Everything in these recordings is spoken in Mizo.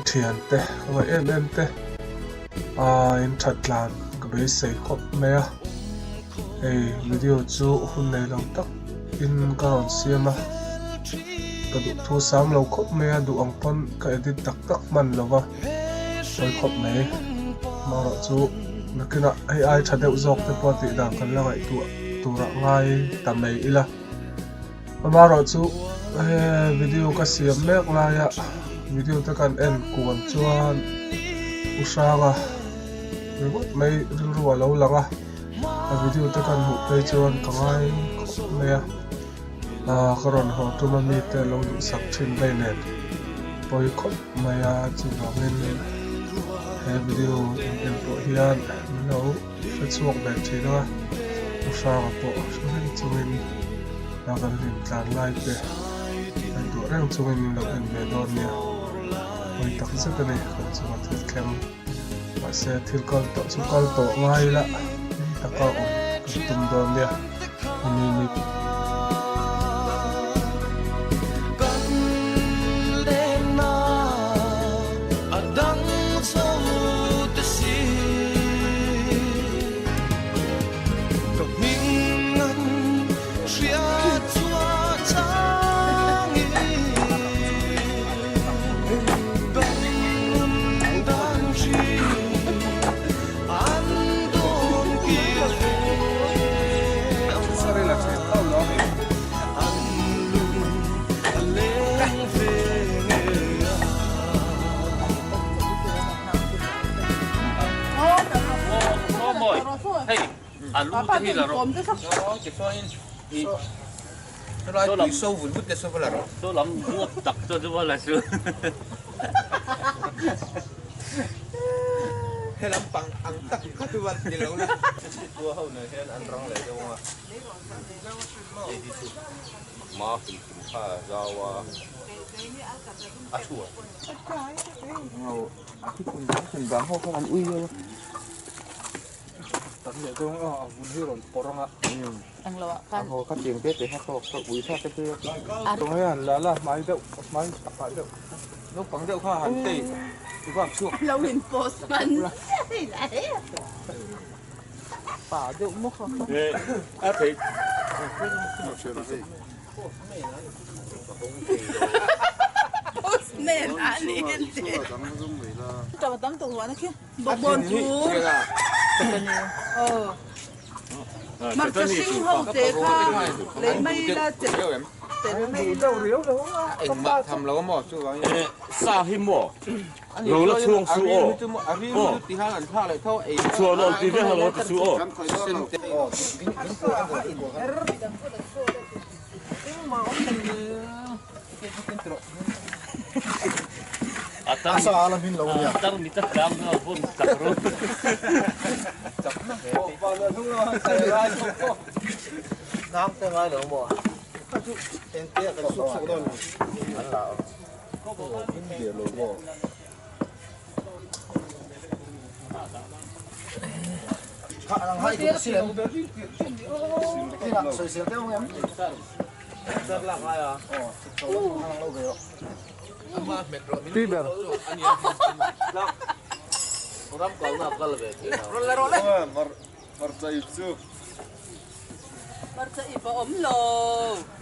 thiante ka ngaih em em te ah in that tlan ka beisei khawp mai a hei video chu hun nei lo tak in ka rawn siam a ka duh thu sam lo khawp mai a duh ang pawn ka edit tak tak hman lo va sawi khawp mai amaherawh chu nakinah hei ai tha deuh zawk te pawh tih dan kan la ngaihtuah turah ngai ta mai ila. Amaherawh chu he video ka siam mek laia video te kan en kual chuan u hranga ringawt mai rilru a lo lang a a video te kan hmuh phei chuan ka ngai khawp mai a ah ka rawn haw tum a mite lo duhsak thin vei nen pawi khawp mai a chuvangin he video in en pawh hian min lo Hre chhuak ve thin a, U Hranga pawh hre reng chungin a kan hlim tlan lai te ngaihtuah reng chungin min lo en ve dawn nia. Hawi tak zet a ni kan chunga thil thleng. Mahse thil kal tawh chu kal tawh ngai ila hlim taka awm kan tum dawn nia.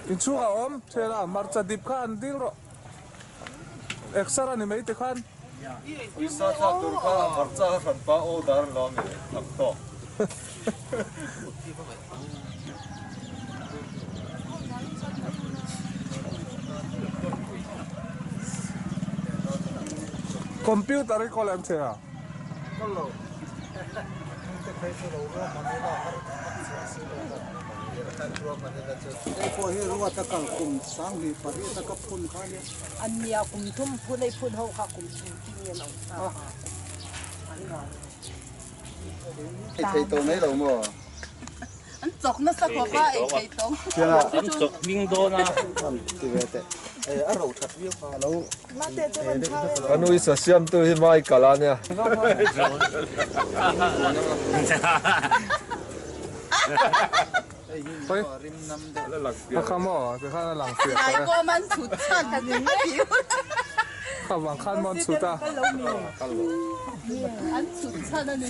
Inchhung a awm thel a, hmarcha dip kha an dil rawh. Exer a ni mai tikhan. Pawisa thlak tur kha hmarcha kha hranpa order an lo a mi tam tawk. Computer i kawl em che a? Thei tawh mai lo maw? An chawk nasa khawp a, ei thei tawng. An chawk hming dawn a. Ti ve teh. A ro that viau kha. Alo. Ka nu i sa siamtu hi Michael a nia. A kha maw? Tikhan a lang fiah tawh e. Kha vang khan maw an chhut a. An chhut chhan a ni.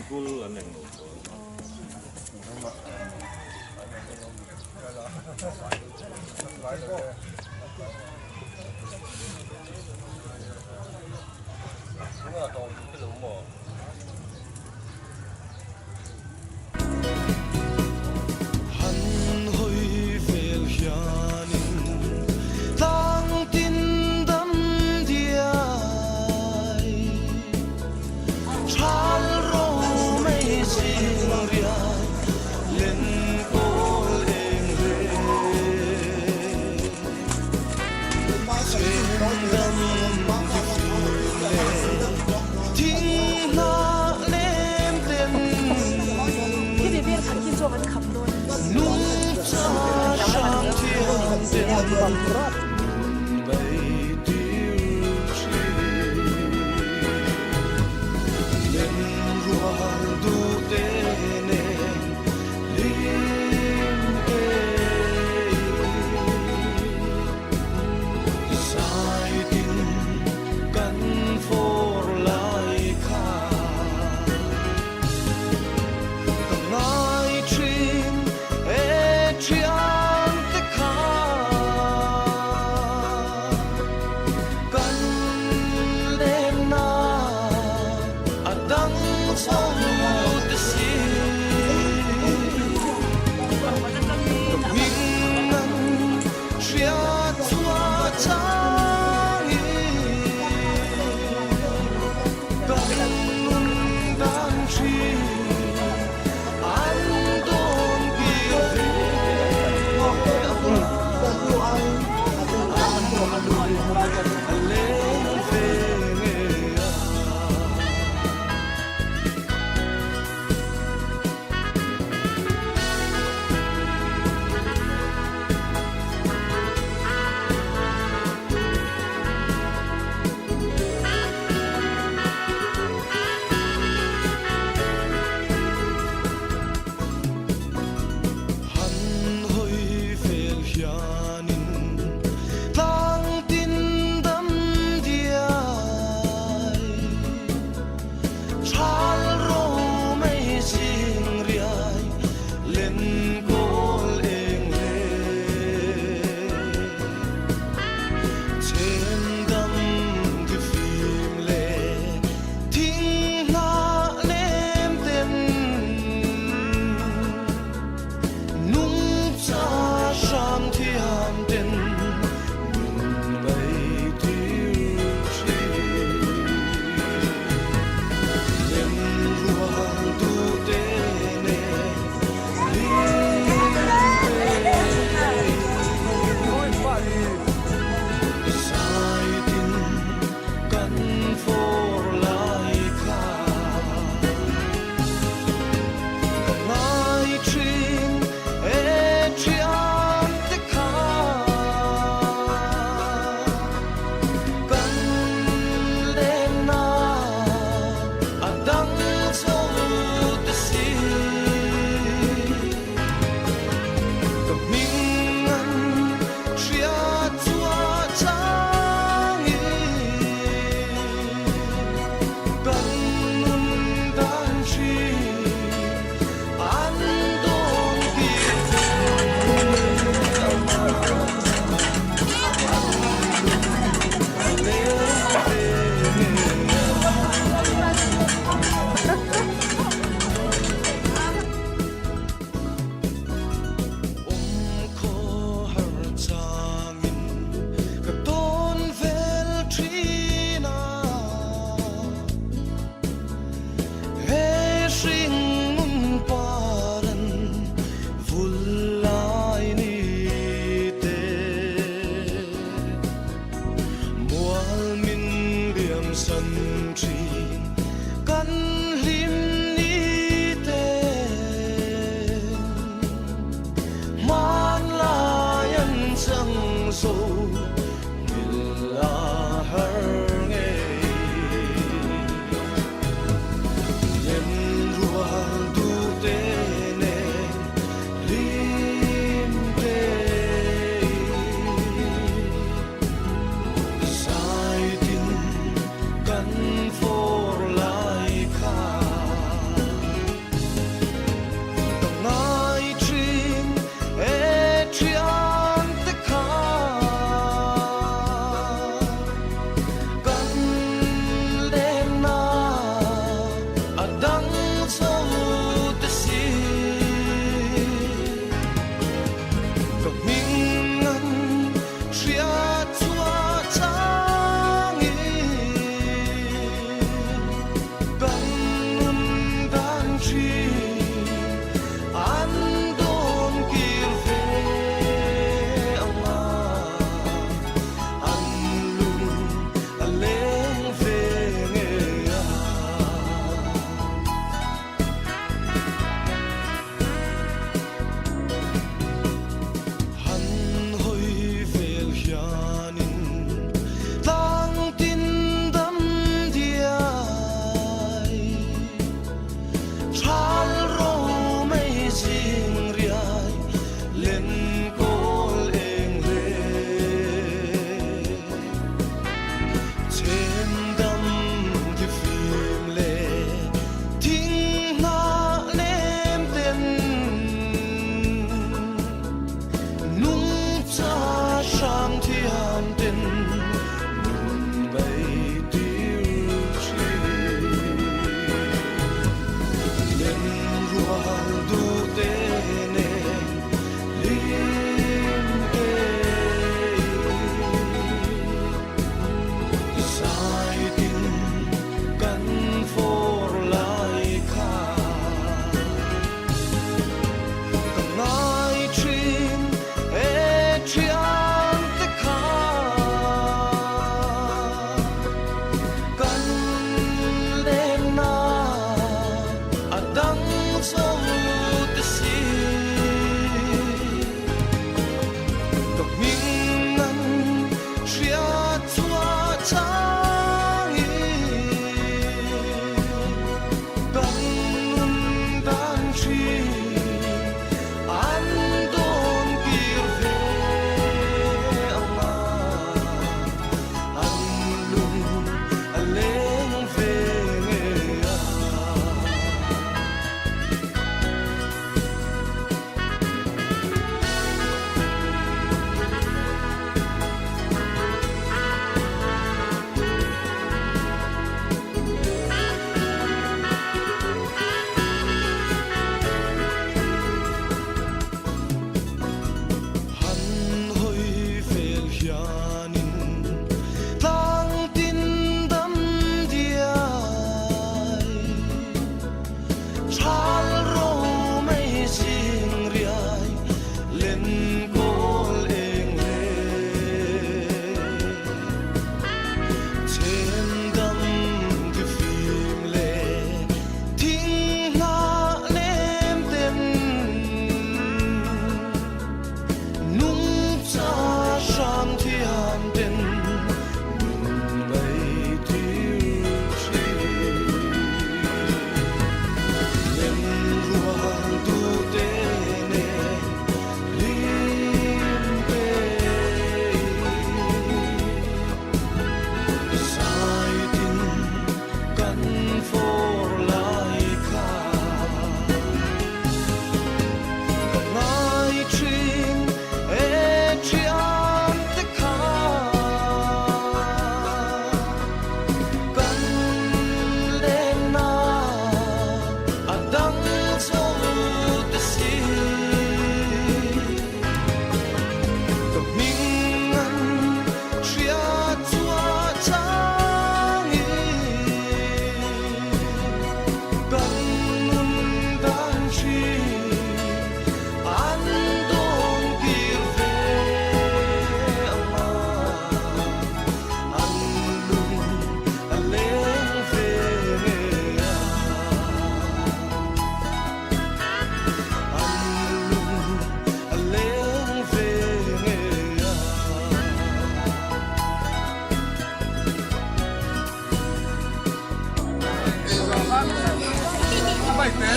vai te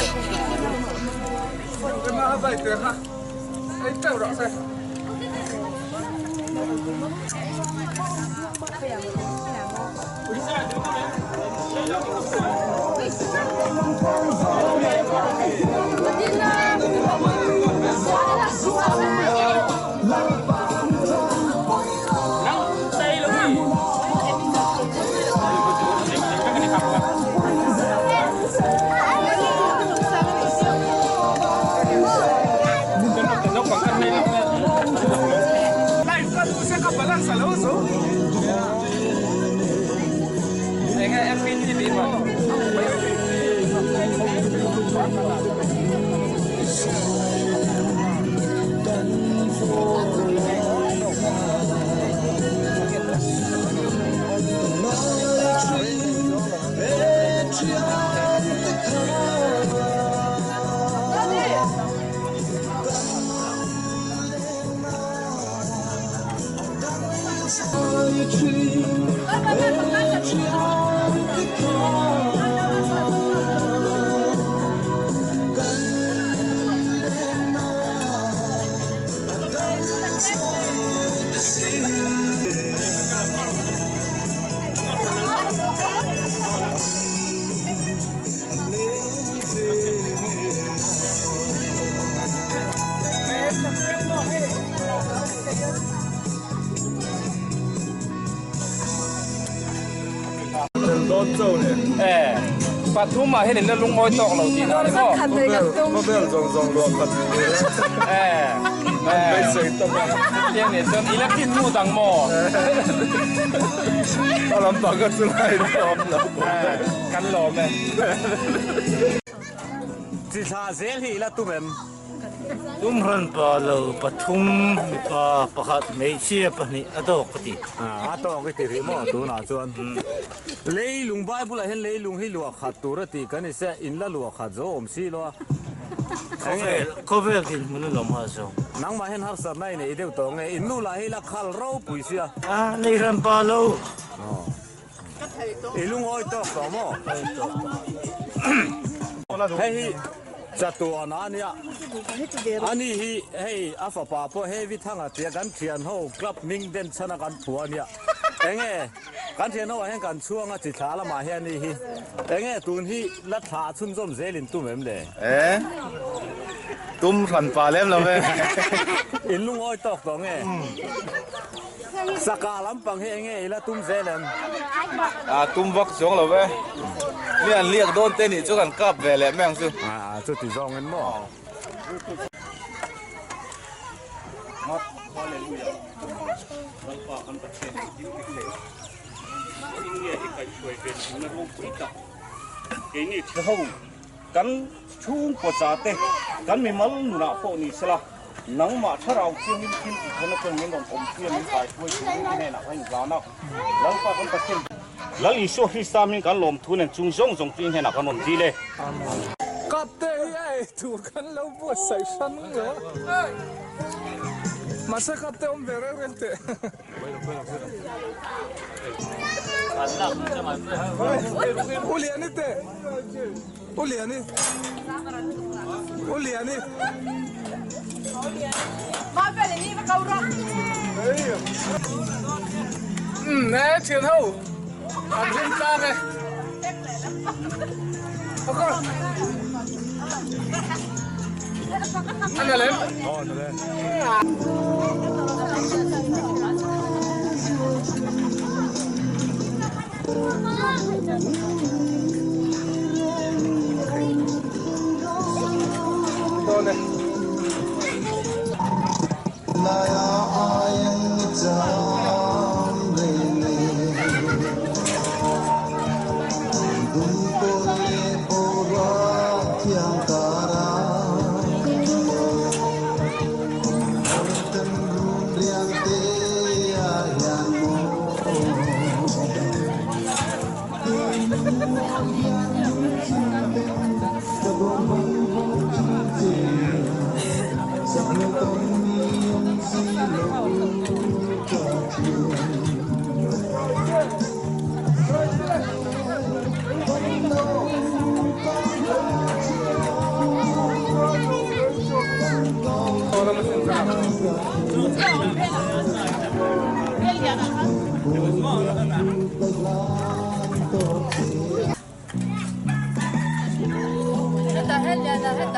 Rema a vai te kha ei teuh rawh se. Pathum ah hian in la lungawi tawk lo tih na ni maw? Khawvel zawng zawng luah khat ni ila an beisei tawp a. Chutiang nen chuan i la kin lut ang maw? A lampang kha chu lai in a awm lo. Kan lawm e. Chi thla zel hi i la tum em? Tum hran pa lo pathum mipa pakhat hmeichhia pahnih a tawk ka ti. A tawk i ti rih maw tunah chuan. Leilung Bible ah hian leilung hi luah khat tur a tih kan ni se in la luah khat zo awm si lo a. Khawvel khawvel dinhmun a lawm ha zo. Nangmah hian harsatna i nei deuh tawh nge in nu lah hi la khal ropui sia. A nei hran pa lo. I lungawi tawk tawh maw? Hei hi chatuan a nia. Ani hi hei a fapa pawh Heavy Thanga tia kan thian ho club hming den chhan a kan phuah a nia. Enge kan thian ho ah hian kan chhuang a chi thla lamah hian ni hi. Enge tun hi la thla chhunzawm zel in tum em le? E tum hran pa lem lo ve. In lungawi tawk tawh nge? Saka lampang hi enge ila tum zel em? A tum vak chuang lo ve. Mi an liak dawn te nih chu kan kap ve leh mai ang chu. A chuti zawng in maw? Lalpa kan Pathian hi ding dik leh in nge hi kaihhruai ve thinna ropui tak keini thi ho kan chhungkaw cha te kan mimal nunah pawh ni sela Nangmah thlarau thiangin thil ti thawn atang min rawn awm hriam in kai hruai tur in i hnenah ka inhlan a, Lalpa kan Pathian. Lal Isua Krista min kan lawm thu nen chung zawng zawng chu i hnenah kan rawn dil e. Kapte hi a ei tur kan lo buatsaih hran lo a, mahse kapte awm ve reng reng teh. U Liani te, U Liani, U Liani. Umm e thian ho an hlim tlang e. An alem. Dawn e.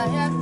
Tah hian.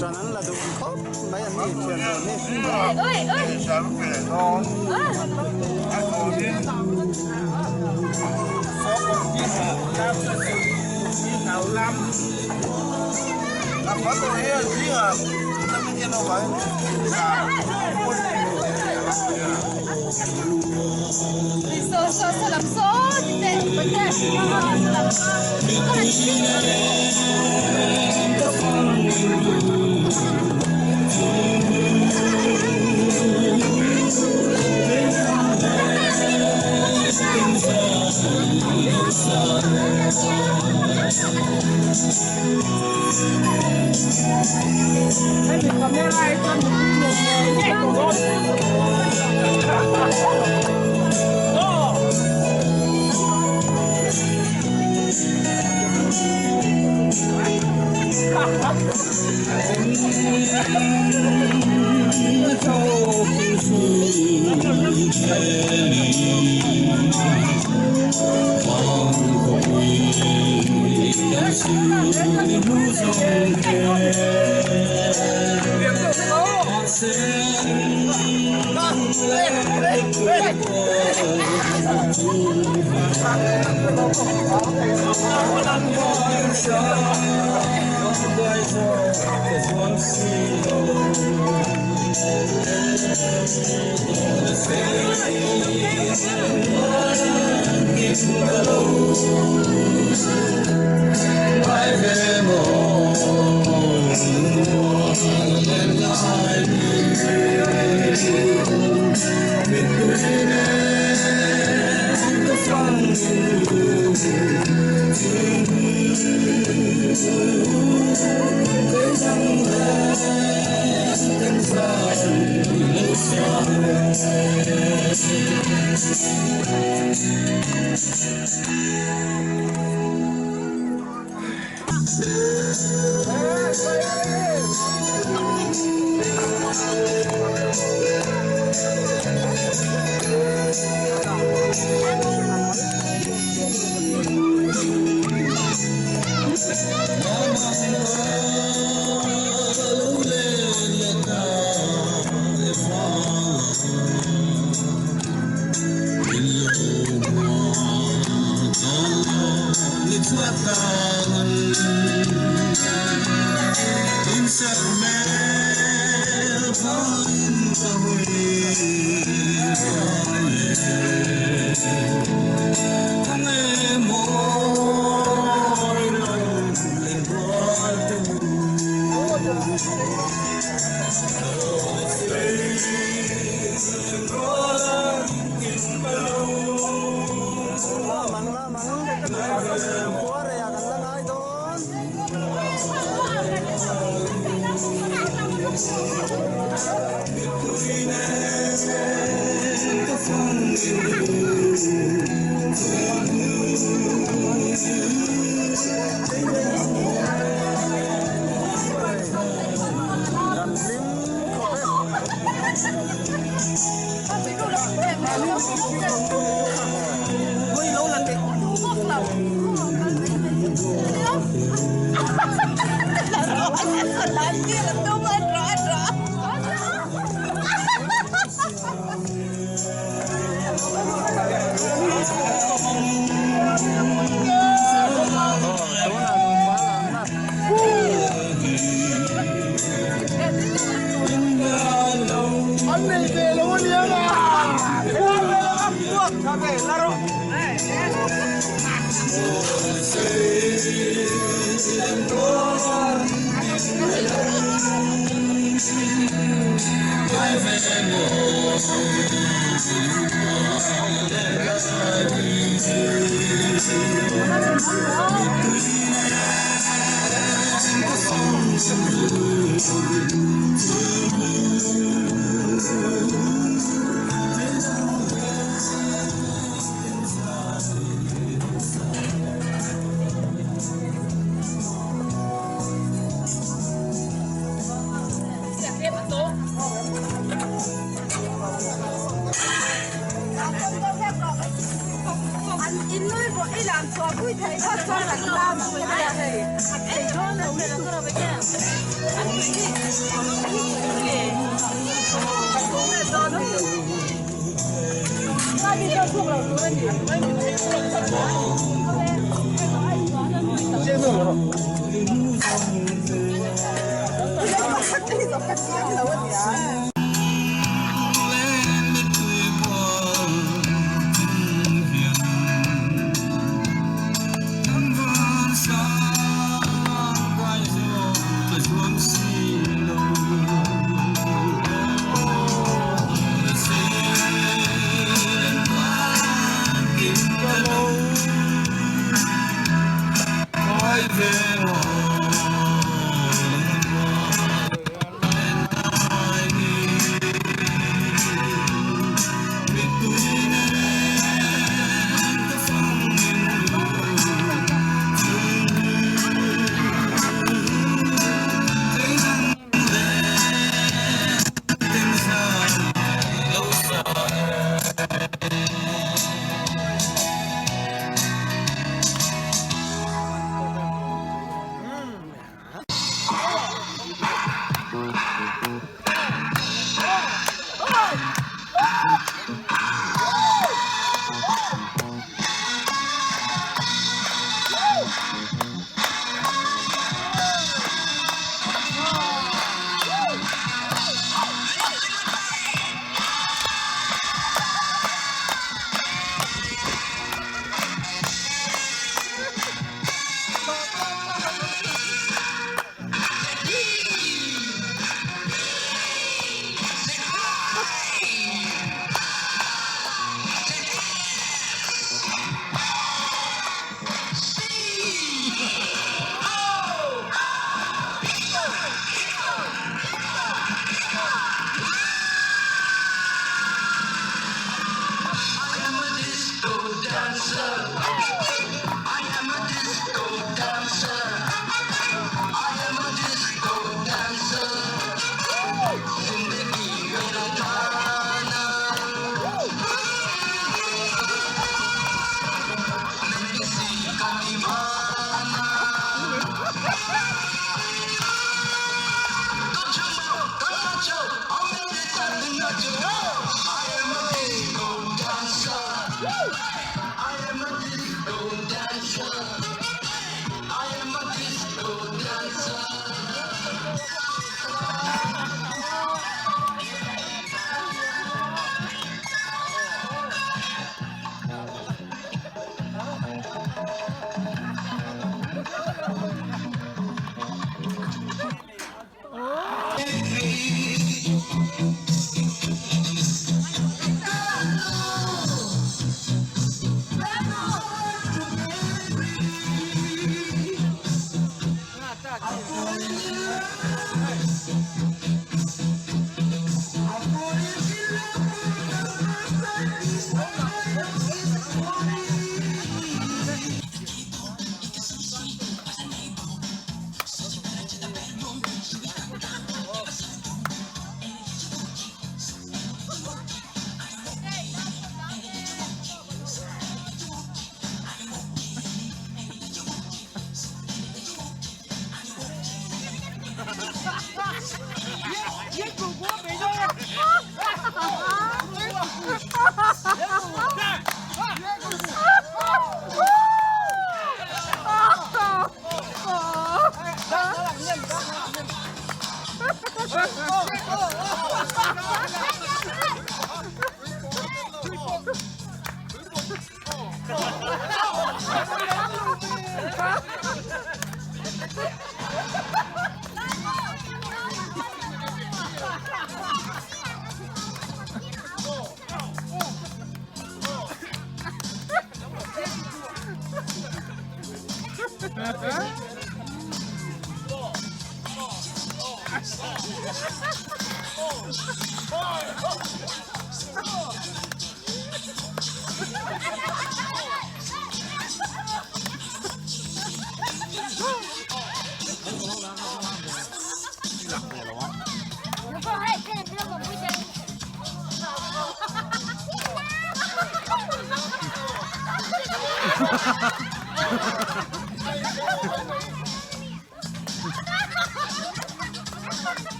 Ṭan an la duh khawp mai an ni thian dawn hi.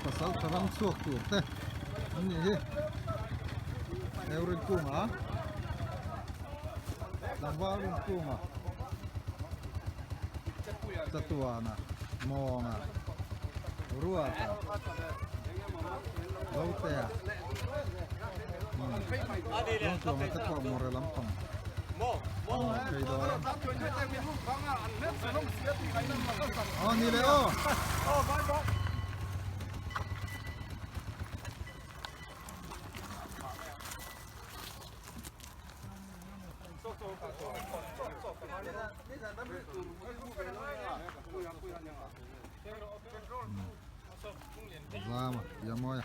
Pasal tha ram chhuak tur te an nih hi Eurin kunga tlangval rin kunga chatuana mawnga ruata zotea lawngtlawng te pawh mawre lampang phei dawn aw ni le aw. Zama, ya mawi.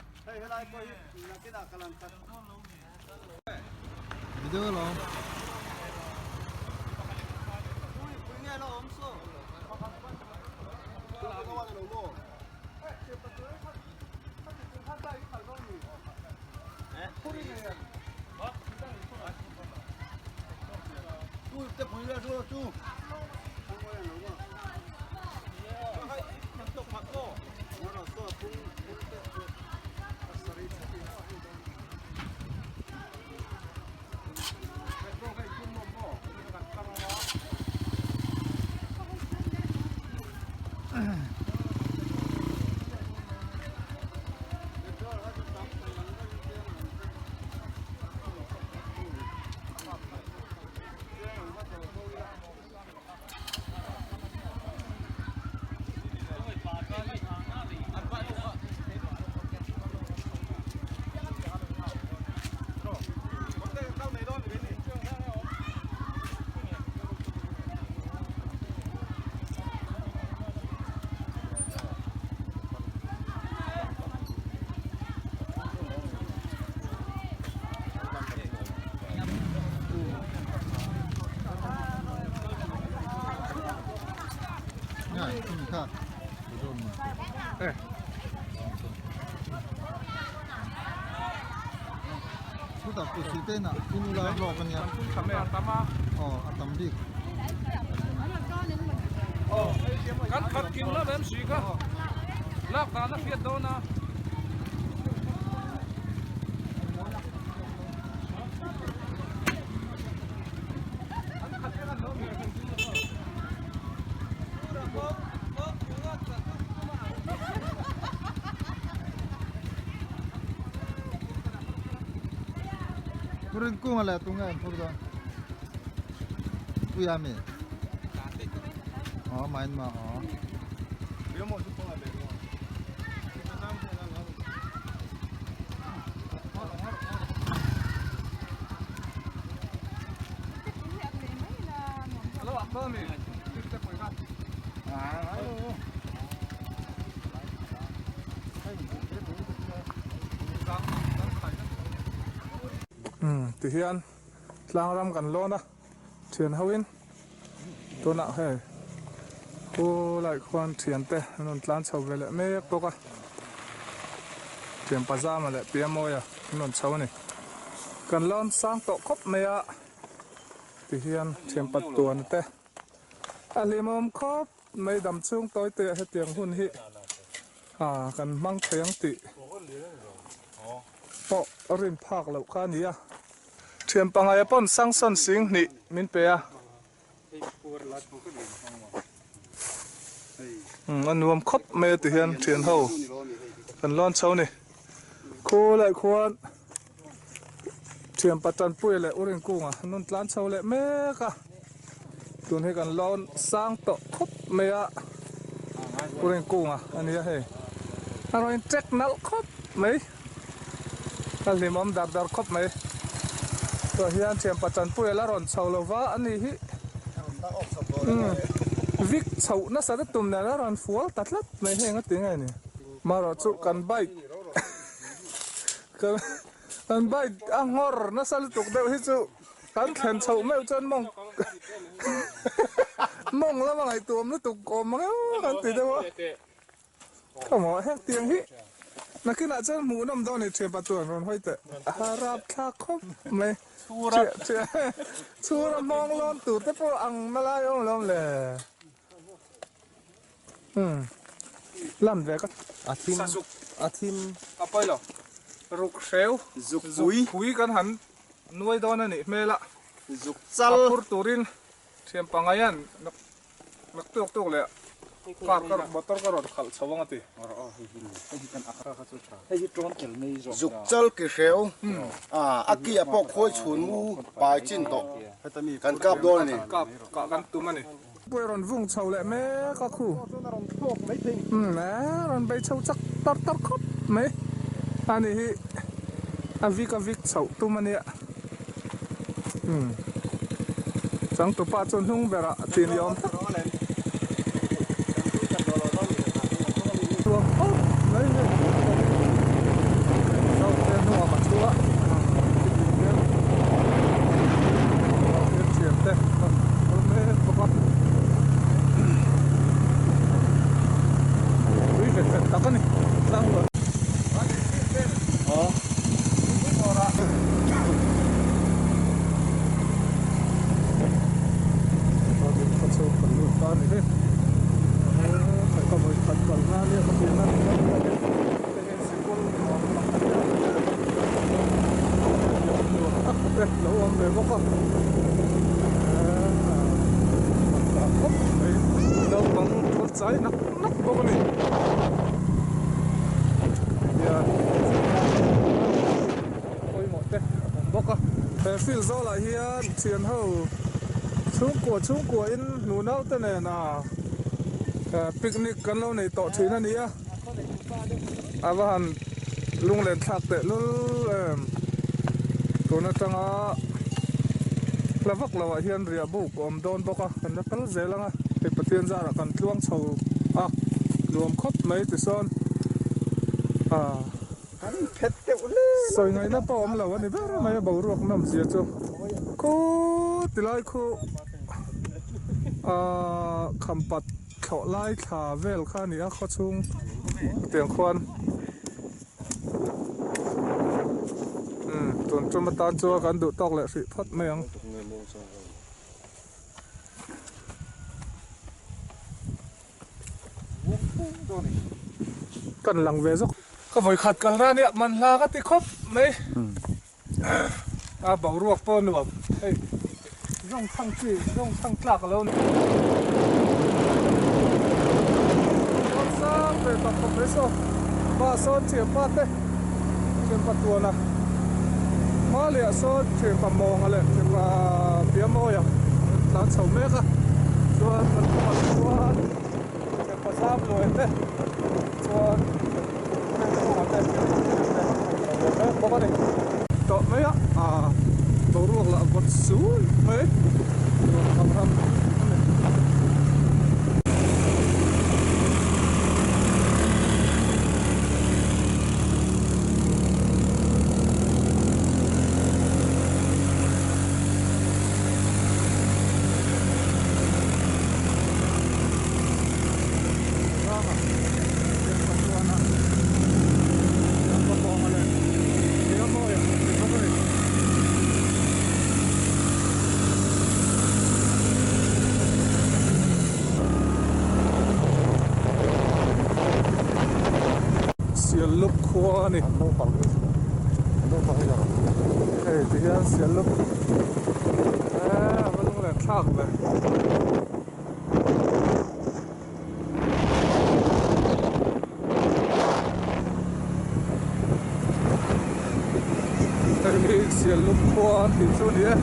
Video lo. Kan khat kim lo em si kha lak dan a hriat dawn a. Purin kunga leh tunge an phur dawn puia mi aw main ma aw Umm tihian tlang ram kan lawn a thian ho in tunah hei pu lai khuan thian te an rawn tlan chho ve leh mek bawk a thian pazama leh piamawia an rawn chho a ni kan lawn sang tawh khawp mai a tihian thian patuan te a hlimawm khawp mai dam chhung tawi te ah hetiang hun hi ah kan hmang thei ang tih pawh rin phak loh kha a ni a. Thian pangaia pawn Sangson sing hnih min pe a. A nuam khawp mai a ti hian thian ho kan lawn chho ni. Khu leh khuan thian Patanpuia leh Urinkunga an rawn tlan chho leh mek a. Tun hi kan lawn sang tawh khawp mai a. Urinkunga a nia hei. A rawn in check nalh khawp mai. A hlimawm dar dar khawp mai. Tah hian thian Patanpuia la rawn chho lo va a ni hi. Vik chhoh nasa te tum nen a rawn fual ta tlat mai heng a ti nge ni. Marawh chu kan bike kan bike a nghawr nasa lutuk deuh hi chu kan thlen chhoh meuh chuan mawng mawng lama ngaihtuam lutuk awm ang emaw kan ti deuh a. Ka maw heng tiang hi nakinah chuan hmuh nawm dawn ni thianpa chuan rawn hawi teh a rap thlak khawp mai chhura hmawng lawn tur te pawh ang na lai awm lawm le umm lan ve ka a thim a thim a pawi lo ruk hreu zuk pui pui kan han nuai dawn a nih hmel a zuk chal a phur turin thian pangaian Nak tuk tuk leh car ka motor ka rawn khalh chho ang a ti. Zuk chal ki hreu a ki ah pawh khawi chhun mu pai chin tawh kan kap dawn a ni. Kap kah kan tum a ni. Pui rawn vung chho leh mek a khu. Umm e rawn bei chho chak tar tar khawp mai a ni hi a vik a vik chhoh tum a nia. Umm changtupa chu hnung berah ti ni awm tak. Pawimawh te a awm bawk a. He field zawlah hian thian ho chhungkua chhungkua in hnunau te nen a picnic kan lo nei tawh thin a ni a. A va han lunglen thlak teh lul em. Tun atanga hla vak lo ah hian riah buk a awm dawn bawk a kan la kal zel ang a. Hei Pathian zarah kan tluang chho a nuam khawp mai tisawn ah. An phet deuh hle. Sawi ngaihna pawh awm lo a ni ber mai a boruak nawm zia chu. Khu tilai khu ahh khampat thlawh lai thla vel kha a ni a khaw chhung tiang khuan umm tun tum atan chuan kan duh tawk leh hrih phawt mai ang. Kan lang ve zawk. Ka vawikhat kal na nia man hla ka ti khawp mai. A boruak pawh nuam hei zawng chhang chi zawng chhang tlak a lo ni. Chuan sang ve tak khawp mai saw pa sawn thianpa te thianpa tuana hma leh ah sawn thianpa mawnga leh thianpa piamawia an tlan chho mek a chuan kan kawngah chuan thianpa zam luai te chuan. Tawh mai a ah boruak lah vawt sui mai nuam ang ram a ni. Siallup khua a ni hei ti hian Siallup eee a va lunglen thlak ve. Hei hi Siallup khua an tih chu a ni e.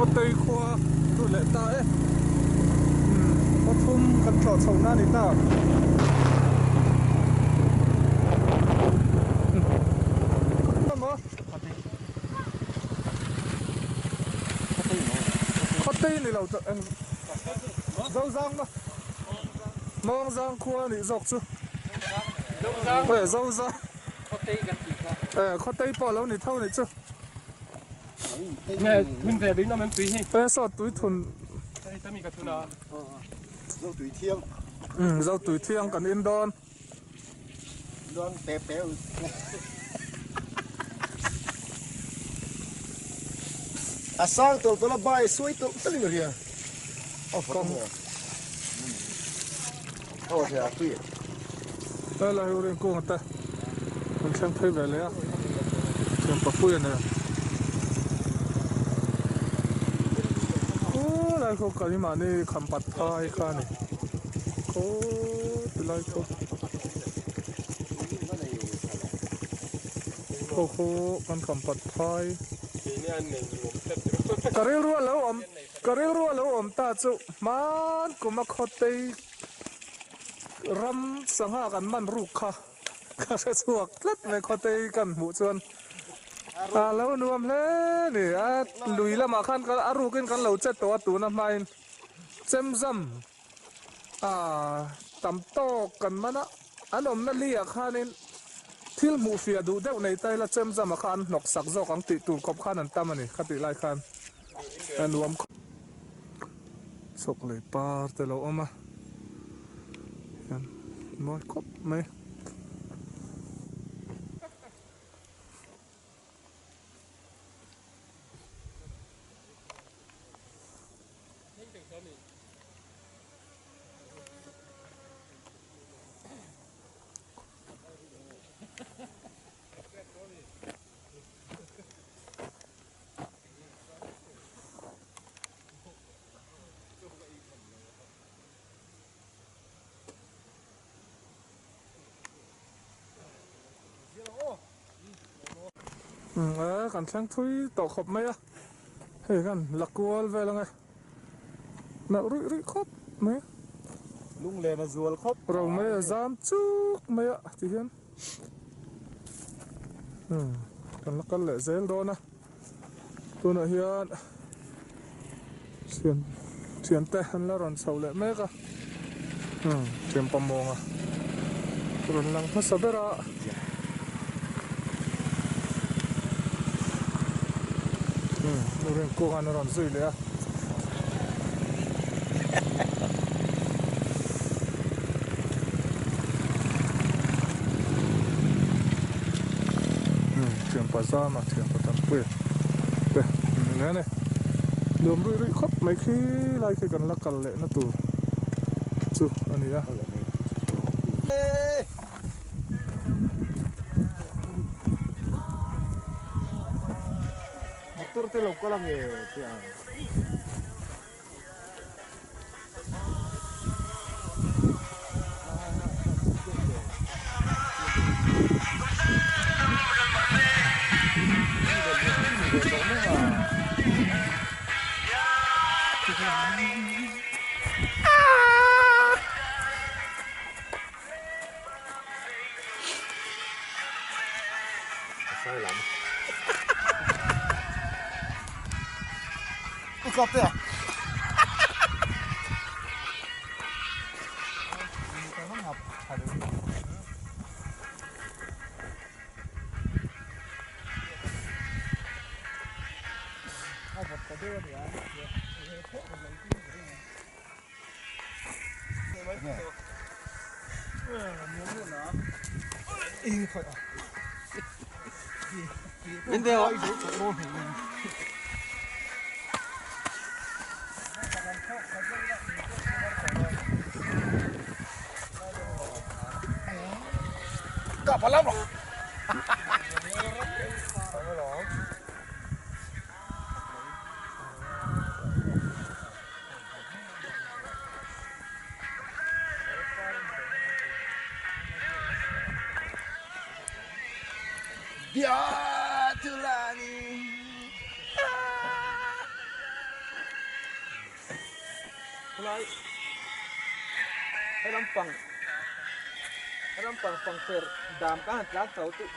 Khawtei khua lut leh ta e. Khaw thum kan tlawh chho na a ni ta. Khawtei ni lo Zozang maw? Mawngzang khua a nih zawk chu. Zozang. Khawtei pawh a lo ni tho a nih chu. Nge thun ve ding awm em tui hi? E saw tui thun. Hei tami ka thun a. Zo tui thiang. Um zo tui thiang kan in dawn. Dawn pe pe. A sang tawlh tawlh a bai suai tawlh tawlh in ria. Kawng. Aw ria tui. Helai hi rin kung te an thleng phei ve leh a thian papuia nen khulai khu keimahni khampat phai kha a ni khawtilai khu khaw khu kan khampat phai ka rilru a lo awm ka rilru a lo awm ta chu hman kum a khawtei Ram sangha kan man ruk kha ka hre chhuak tlat mai khawtei kan hmuh chuan a lo nuam hle a ni a lui lamah khan a rukin kan lo che tawh a tuna hmain chemzam ah tam tawk kan man a an awmna liah khanin thil hmuh fiah duh deuh nei ta ila chemzam ah kha an hnawk sak zawk ang tih tur khawp khan an tam a ni khatih lai khan a nuam khawp. Chhawk lei par te lo awm a hian mawi khawp mai. Kan thleng thui tawh khawp mai a hei kan la kual vel ang e nalh ruih ruih khawp mai lunglen a zual khawp ro mai a zam chuk mai a ti hian kan la kal leh zel dawn a. Tunah hian thian thiante an la rawn chho leh mek a thian pamawnga Rawn lang hmasa ber a. Umm Rinkunga'n a rawn zui leh a. Umm thianpa zama thianpa tampuia te an ni a ni. Nuam ruih ruih khawp mai khi lai khi kan la kal leh na tur chu a ni a. Motor te lo kal ange tih ang. Helai he lampang he lampang pangper dam ka han tlan chho tih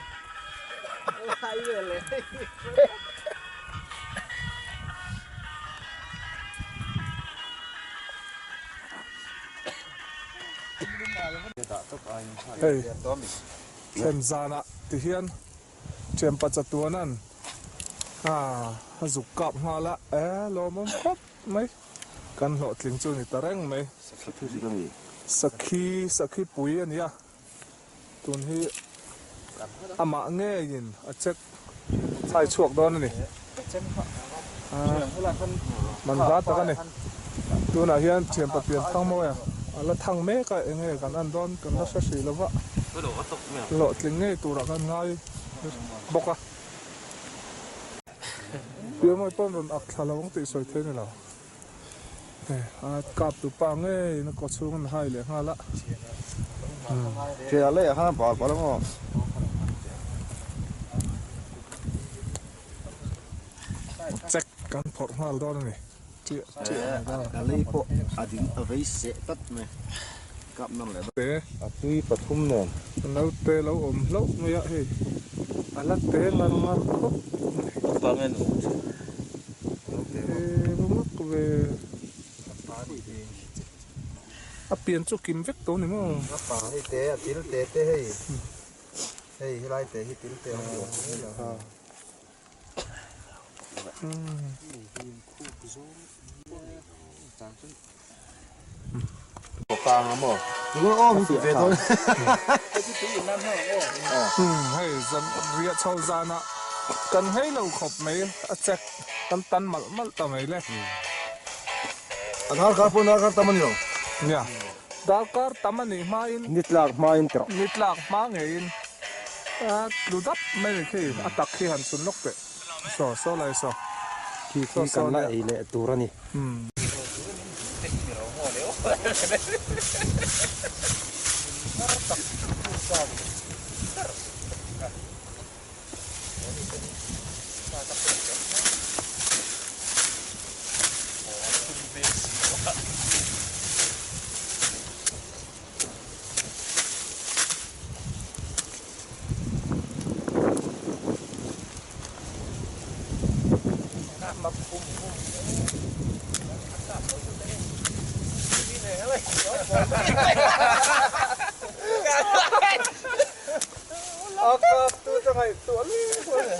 lai vel leh Hei thlen zanah ti hian Thianpa chatuanan a zuk kap nghal a, e lawmawm khawp mai. Kan hlawhtling chu ni ta reng mai. Sakhi, sakhi pui a nia. Tun hi amah ngeiin a check chhai chhuak dawn a ni. Man hla tak a ni. Tunah hian Thianpa pian thang mawi a, a la thang mek a, enge kan en dawn kan la hre hrih lova, hlawhtling ngei turah kan ngai bawk a. Piangawi pawn rawn ak thla lo ang tih sawi thei a ni lo. Hei a kap tu pa ngeiin a kaw chhung an hai leh nghal a. Ṭhiah leh khan a bal palh ang aw. Check kan phawrh nghal dawn a ni. Ṭiah ṭiah a ni dawn. Ka lei pawh a ding a vei seh tlat mai. Kap nan leh dawn. Te. A tui pathum nen. Naute lo awm hlauh mai a hei. A la te ngar ngar khawp mai. Bang en awm thin. Te mak ve. A pian chu kim vek tawh ni maw? A pa hei te a til te te hei. Hei helai te hi til te awm lo. Hei zan riah chho zanah kan hei lo khawp mai a check kan tan malh malh ta mai le. A darkar pawh darkar tam a ni lo. Nia, darkar tam a nih hmain. Ni tlak hmain tawh. Ni tlak hma ngeiin a tlu dap mai ni khi a tak khi han chhun lawk teh. Saw saw lai saw. Khi khi kan la ei leh tur a ni. ngaihtuah lek a ni.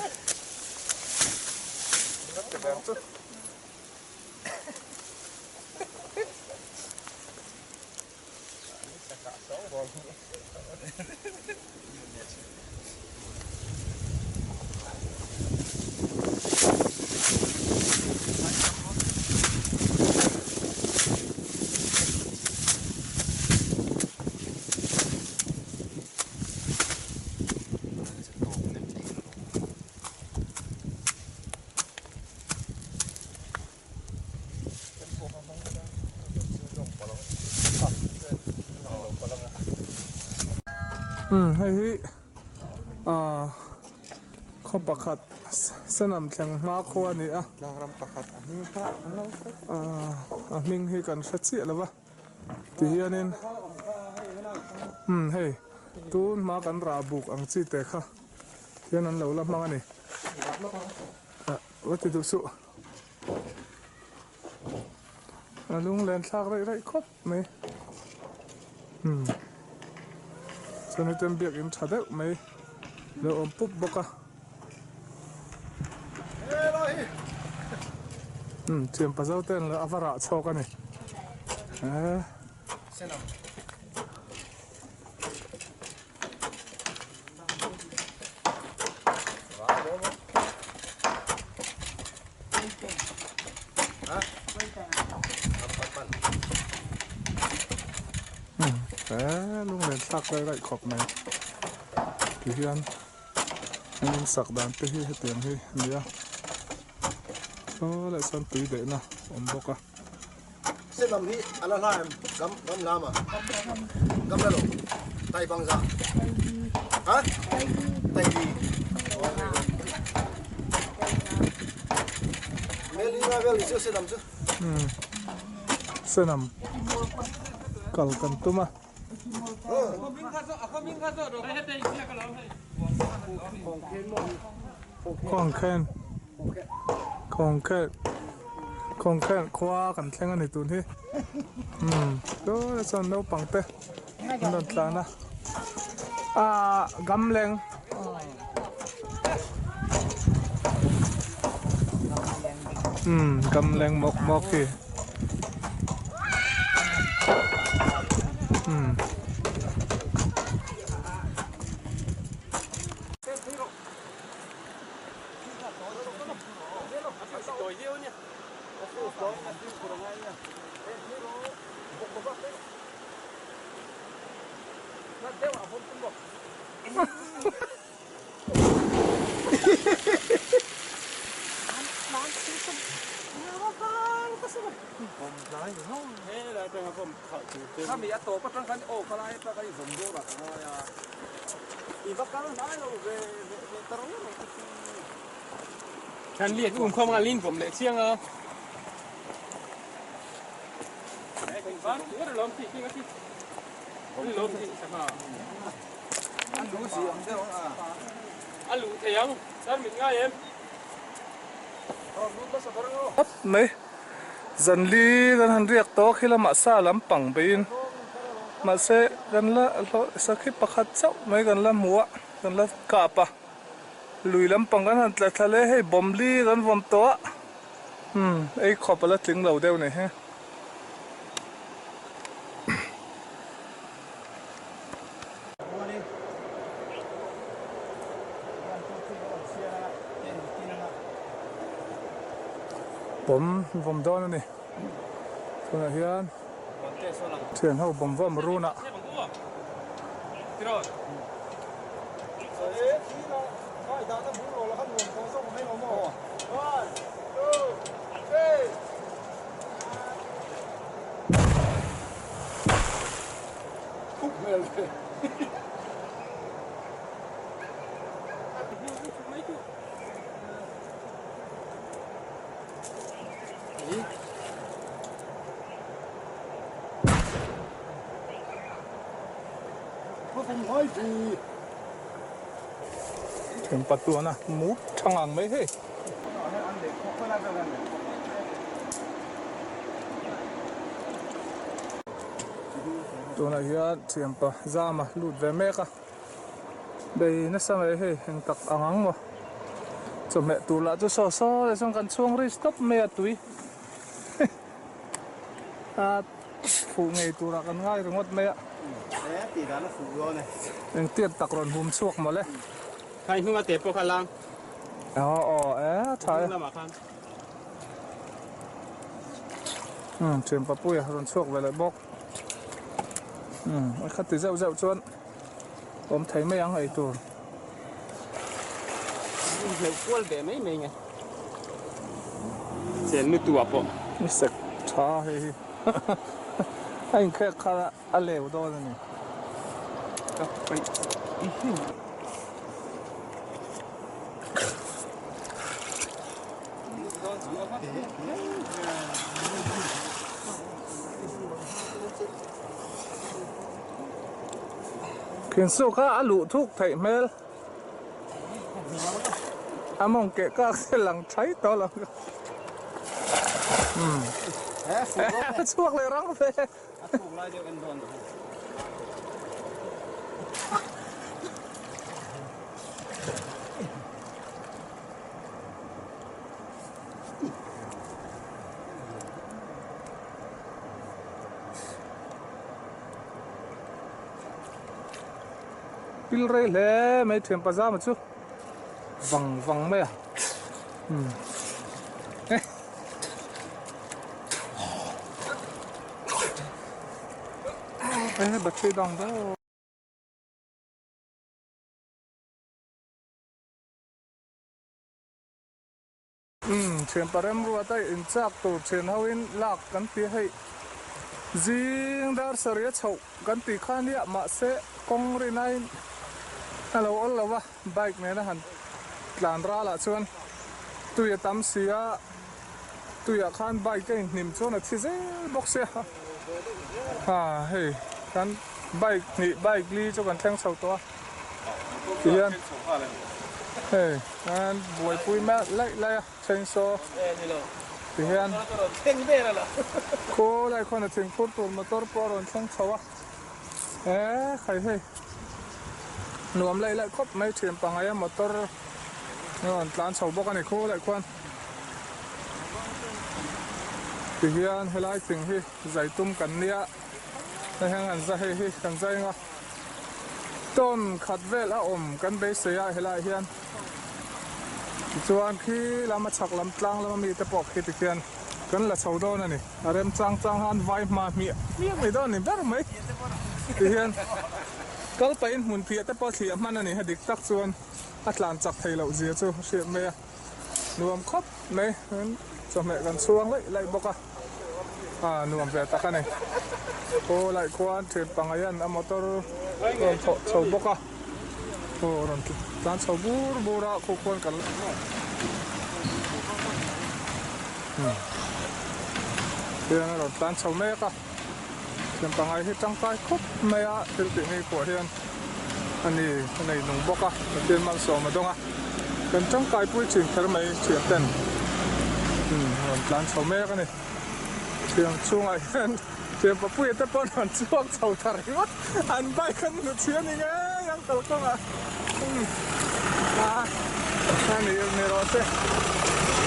Ka ti ve ang chu. Umm hei hi ah khaw pakhat Sanam thleng hma khua a ni a ah a hming hi kan hre chiah lo va ti hianin umm hei tun hma kan rah buk ang chi te kha hian an lo la hmang a ni ah va ti duh suh. A lunglen thlak raih raih khawp mai umm chuan hetiang biakin tha deuh mai lo awm pup bawk a umm thianpa zo te an a va rah chhawk a ni eee. Lunglen thlak lai raih khawp mai ti hian an in sak dan te hi hetiang hi a ni a saw leh chuan tui daihna a awm bawk a. Senam hi a la hla em? Gam gam lam a? Gam la lo. Tai bang za. Ha? Tai bi. Mel i nga vel ni chu senam chu. Hmm. Senam kal kan tum a. Khawngkhen Khawngkhen Khawngkhen khua kan thleng a ni tun hi umm tunah chuan naupang te an rawn tlan a ahh gamleng umm gamleng mawk mawk hi umm. Khawp mai zanli kan han riak tawh khi lamah sa lampang beiin mahse kan la hlawh sakhi pakhat chauh mai kan la hmu a kan la kap a lui lampang kan han tla thla leh hei bawmli kan vawm tawh a umm ei khawp a la tling lo deuh ni hi. Bawm vawm dawn a ni. Tunah hian thian ho bawm vawm run ah. Thianpa tuana mu tha ngang mai hei. Tunah hian thianpa zama lut ve mek a. Bei nasa mai hei eng tak ang ang maw. Chawhmeh tur lah chu saw saw leh chuan kan chhuang ri stop mai a tui. A fuh ngei turah kan ngai ringawt mai a. Engtiat tak rawn hum chhuak mawle. Khai hnunga te pawh kha lang. Aw aw e a tha e. Umm thian papuia rawn chhuak ve leh bawk. Umm a kha ti zeuh zeuh chuan awm thei mai ang ei tur. Hleuh kual ve mai mai nge. Chen lutu ah pawh. I sek tha hei hi. A inkhek kha a leu dawn a ni. Ka paih i hiu. Khinsu kha a luh thuk theih hmel. A mawng keh kak se lang thai tawh lo. Umm. A chhuak leh rang ve. A thuk lai deuh en dawn duh. Pil rei hle mai thian pazama chu vang vang mai a umm eh battery down deuh. Umm thian parem ruat a in chak tur thian ho in lak kan ti hei zing dar sarih a chhoh kan tih kha nia mahse kawng rin aiin a lo awl lo va bike nena han tlan ral ah chuan tui a tam si a tuiah khan bike a inhnim chuan a thi zel bawk sia ha hei kan bike hnih bike li chu kan thleng chho tawh a tihian hei an buaipui mek laih laih a chainsaw tihian khawlai khawn a thingphur tur motor pawh a rawn thleng chho a eee khai hei nuam laih laih khawp mai thian pangai a motor a rawn tlan chho bawk a ni khawlai khuan tihian helai thing hi zai tum kan nia hei hian an za hei hi kan zai ang a. Tawn khat vel a awm kan beisei a helaiah hian tichuan khi lama chhak lam tlang lama mite pawh khi tikhian kan la chho dawn a ni. A rem chang chang han vai hma hmiah hmiah mai dawn a ni ber mai tihian kal pahin hmun phiah te pawh thliah hman a ni a dik tak chuan a tlan chak thei loh zia chu a hriat mai a nuam khawp mai chawhmeh kan chhuang laih laih bawk a. A nuam ve tak a ni. Aw laih khuan thir pangaian a motor rawn thawh chho bawk a. Aw rawn tlan chho bur bur a khu khuan kan hian a rawn tlan chho mek a. Thir pangai hi tangkai khawp mai a thil tih ngei pawh hian a ni a nei nung bawk a Pathian malsawm a dawng a kan tangkai pui thin kher mai thian ten umm rawn tlan chho mek a ni thian chhungah hian thian papuia te pawh an rawn chhuak chho ta ringawt an bike an hmu chhi a ni ngei ang kalkawngah umm a a ni ni rawh se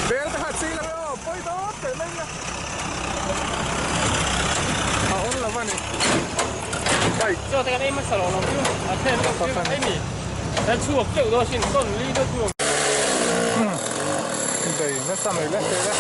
bel te kha a chil ang e aw pawi dawt teh mai nia a awm lo a ni. Bike Chaw te kan ei hmasa lo lo chu a then deuh chu ei mi kan chhuak teuh dawn sin tawn li deuh chu. Bei nasa mai le thei le.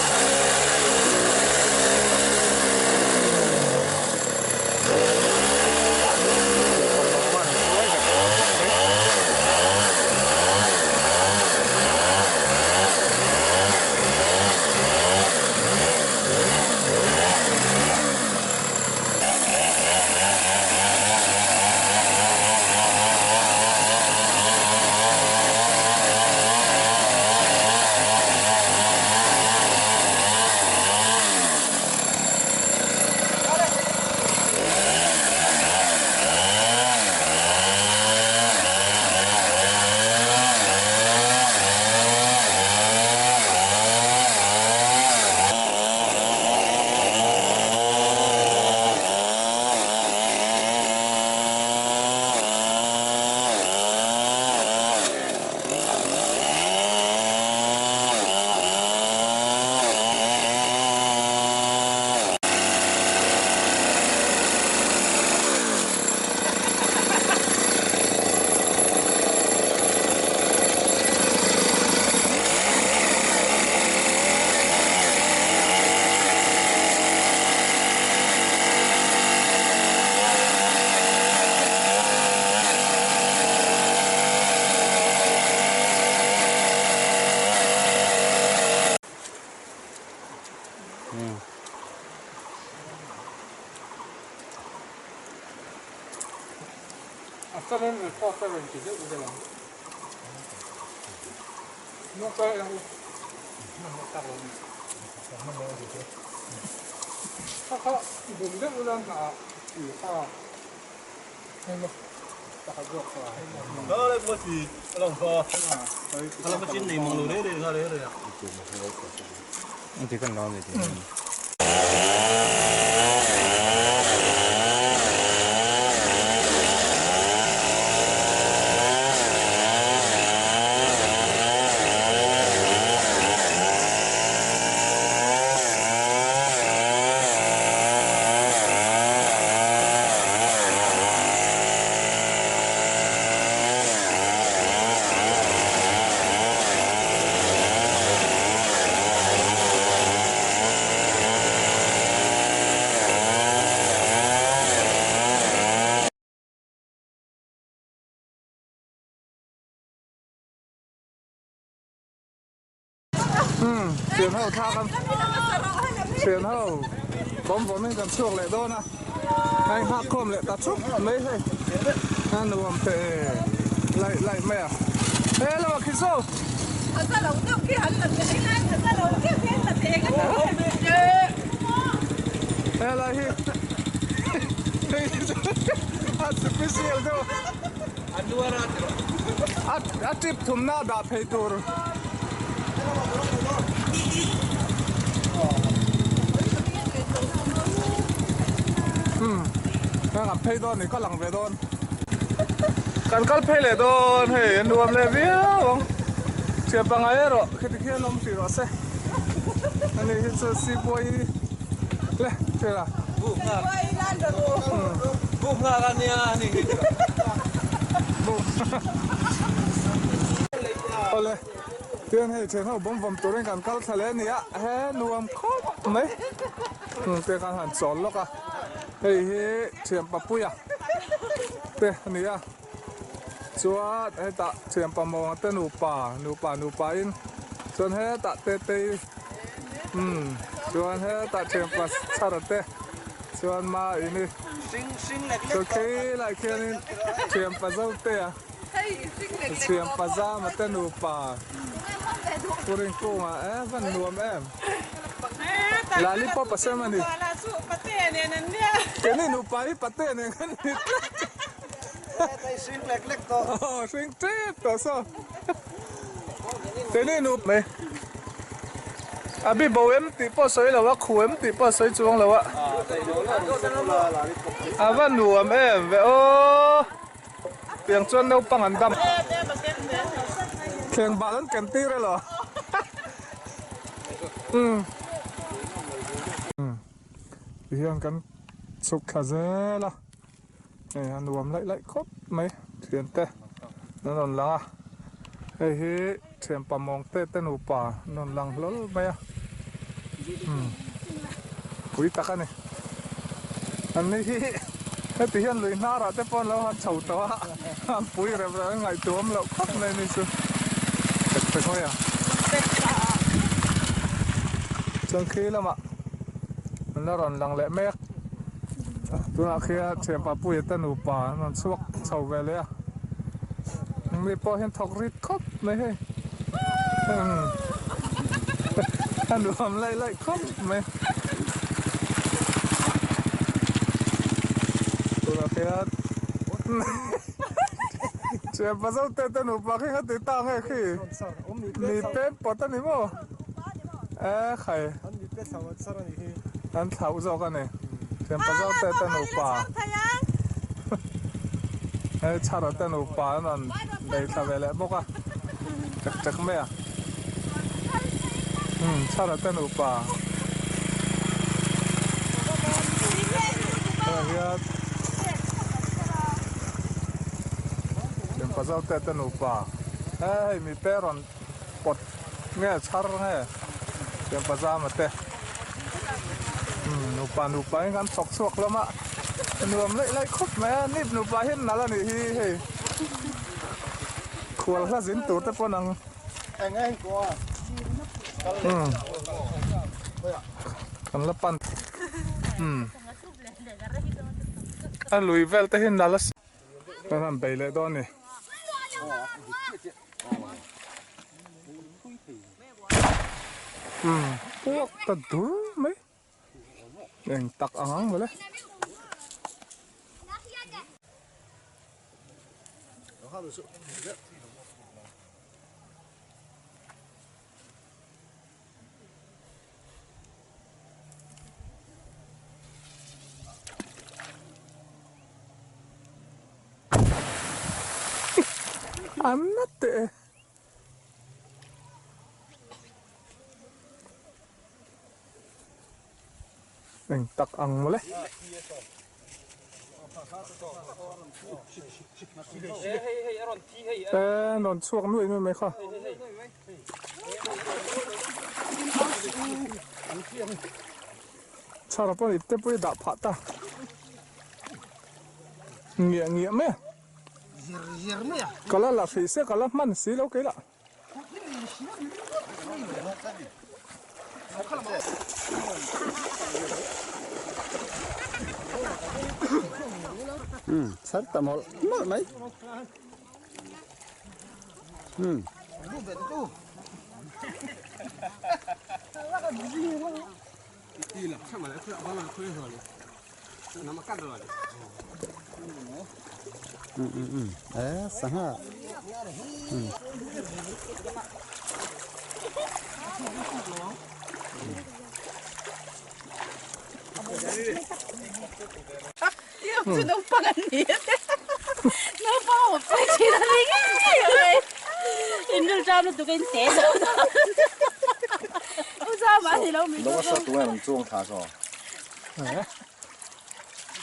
Chuanin report a rawn ti deuh vel ang. Umm thian ho thla kan thian ho bawm vawm in kan chhuak leh dawn a a inghak khawm leh ta thup mai hei a nuam teh e laih laih mai a he lo a khi saw he lai hi hei a special deuh a trip thumna dah phei tur. Umm kan phei dawn ni ka lang ve dawn kan kal phei leh dawn hei a nuam leh viau ang thian pangai erawh khiti khian awm tih rawh se ani hi chu sipuai le thil a Awle tian hei thian ho bawm vawm turin kan kal thla leh a ni a he nuam khawp mai te khan han chawl lawk a hei hi thian papuia te a ni a chuan hetah thian pamawnga te nupa nupa nupa in chuan hetah tetei umm chuan hetah thian pa chhara te chuan ma ini chuan khilaiah khianin thian pa zote a. Thiam pazama te nupa Puring kunga e van nuam em Lollipop a sem a ni Keni nupa hi pate nen kan ni tlat Aw hring tep tawh saw Keni nupa mai A bi bo em tih pawh sawi lo a khu em tih pawh sawi chuang lo a A va nuam em ve aw. Tiang chuan naupang an dam. Thleng bal an ken tir elaw. Umm. Tihian kan chhuk thla zel a. Hei a nuam laih laih khawp mai thiante an rawn lang a. Hei hi thianpa mawngte te nupa an rawn lang hlawl mai a. Umm. Pui tak a ni. An ni hi heti hian lui hnarah te pawh an lo han chho tawh a, an pui rep rep an ngaihtuam loh khawp mai ni chu. Tek tek mai a. Chuan khi lamah an la rawn lang leh mek. Tunah khian thianpa Puia te nupa an rawn chhuak chho ve leh a. Mi pawh hian thawk rit khawp mai hei. A nuam laih laih khawp mai. Tunah khian Thianpa Zote te nupa khi ka ti ta nge khi. Mi pem pawt a ni maw? E khai. An thlauh zawk a ni. Thianpa Zote te nupa. Hei Chhara te nupa an rawn bei thla ve leh bawk a. Tek tek mai a. Umm Chhara te nupa. Hei hian Thianpa Zote te nupa. Hei mipe rawn pawt nge chhar nge thianpa zama te umm nupa nupa in kan thawk chhuak hlawm a nuam laih laih khawp mai a nip nupa hian nalh a nih hi hei khual hla zin tur te pawh nang umm kan la pan umm a lui vel te hi nalh a. Kan han bei leh dawn a ni. Umm puak ta dur mai. Eng tak ang ang mawle. An na teh e. Eng tak ang mawle. E rawn chhuak nuai nuai mai kha. Chhara pawh ipte pawh i dah phah ta. Ngiah ngiah mai a. Ka la la hrih se ka la hman si lo kei lah. Chhar ta mawlh mawlh mai.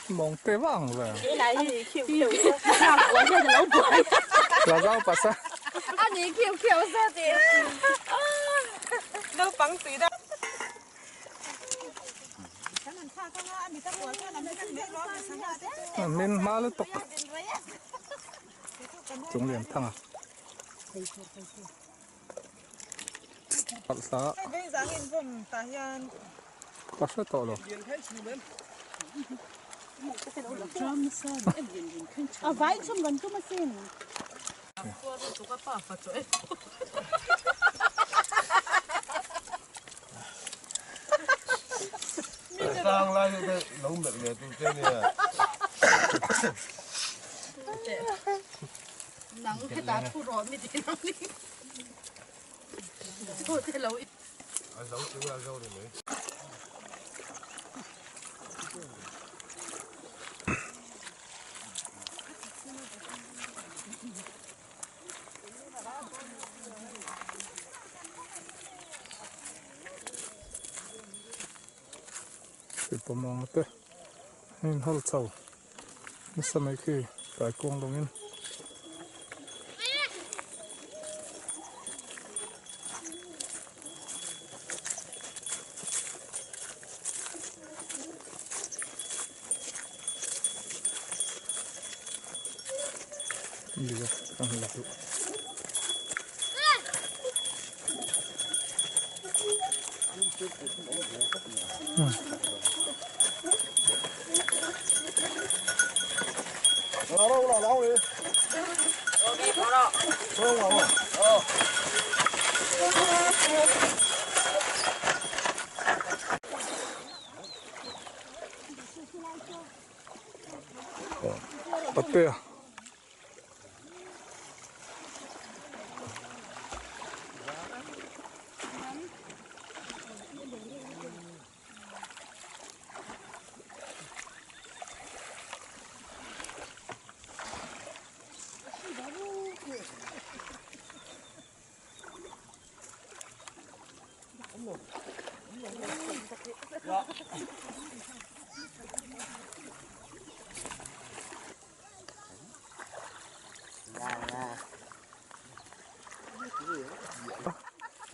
Mawng te vang ve. La zau pasa. Min hma lutuk chung lian thang a. Palh hla. Ka hre tawh lo. Pawmawng te a inhal chho nasa mai khi kaikuang lawngin. Patea.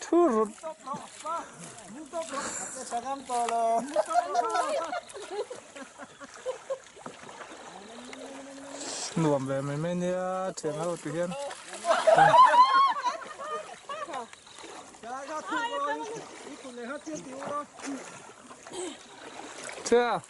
Thu rut. Nuam ve mai mai nia thian ho ti hian. Chhia.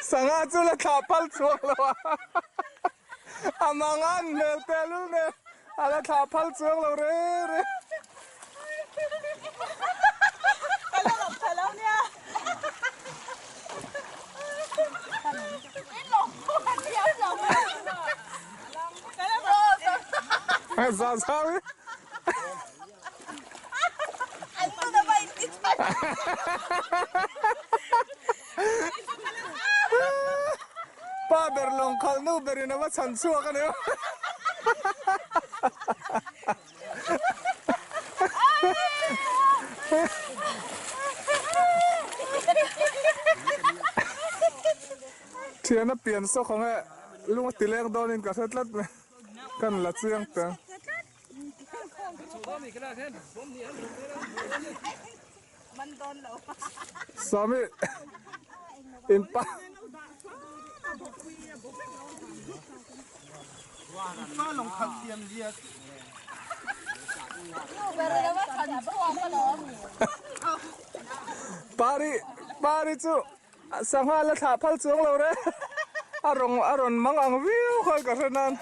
Sangha chu la thlah phal chhuak lo a, a mangan hmel tehlul nen a la thlah phal chuang lo reng reng. Zau zau i. Pa ber lawng khalh nu berin a va chhan chhuak a ni. Thiana pian sawk ang e, lung a ti leng dawnin ka hre tlat mai, kan la chiang teh ang. Sawmi in pa. Pari pari chu sangha la thlah phal chuang lo re a rawng a rawn mang ang viau kha ka hre nan.